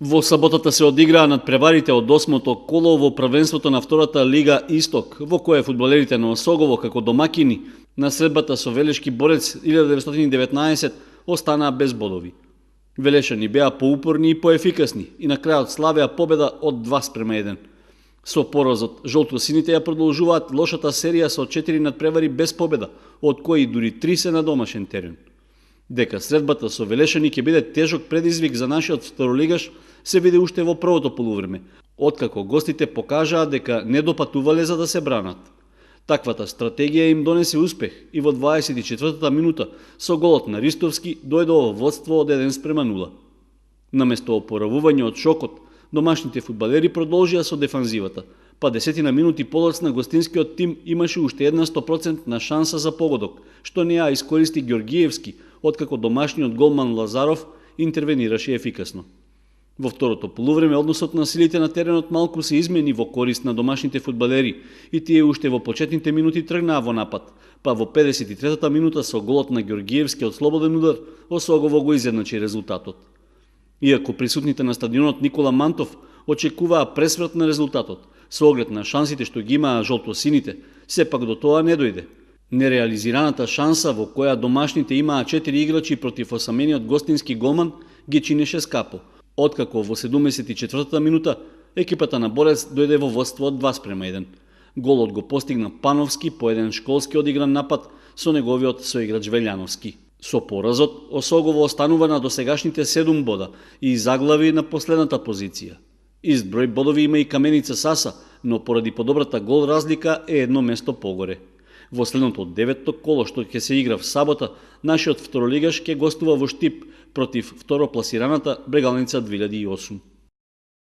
Во саботата се одиграа надпреварите од 8-то коло во првенството на втората лига Исток, во кое фудбалерите на Осогово како домакини на средбата со Велешки Борец 1919 останаа без бодови. Велешани беа поупорни и поефикасни и на крајот славеа победа од 2:1. Со поразот, жолтосините ја продолжуваат лошата серија со 4 надпревари без победа, од кои дури 3 се на домашен терен. Дека средбата со Велешани ќе биде тежок предизвик за нашиот второлигаш се види уште во првото полувреме, откако гостите покажаа дека не допатувале за да се бранат. Таквата стратегија им донесе успех и во 24-та минута со голот на Ристовски дојде во водство од 1:0. Наместо опоравување од шокот, домашните фудбалери продолжија со дефанзивата, па 10 минути подоцна гостинскиот тим имаше уште една 100% шанса за погодок, што не ја искористи Ѓоргиевски, откако домашниот голман Лазаров интервенираше ефикасно. Во второто полувреме односот на силите на теренот малку се измени во корист на домашните фудбалери и тие уште во почетните минути тргнаа во напад, па во 53-та минута со голот на Ѓоргиевски од слободен удар Осогово го изедначи резултатот. Иако присутните на стадионот Никола Мантов очекуваа пресврат на резултатот, со оглед на шансите што ги имаа жолтосините, сепак до тоа не дојде. Нереализираната шанса во која домашните имаа 4 играчи против осамениот гостински голман ги чинеше скапо, откако во 74-та минута екипата на Борец дојде во водство од 2:1. Голот го постигна Пановски по еден школски одигран напад со неговиот соиграч Велјановски. Со поразот, Осогово останува на досегашните 7 бода и заглави на последната позиција. Ист број бодови има и Каменица Саса, но поради подобрата гол разлика е едно место погоре. Во следното 9-то коло што ќе се игра в сабота, нашиот второлигаш ќе гостува во Штип против второпласираната Брегалница 2008.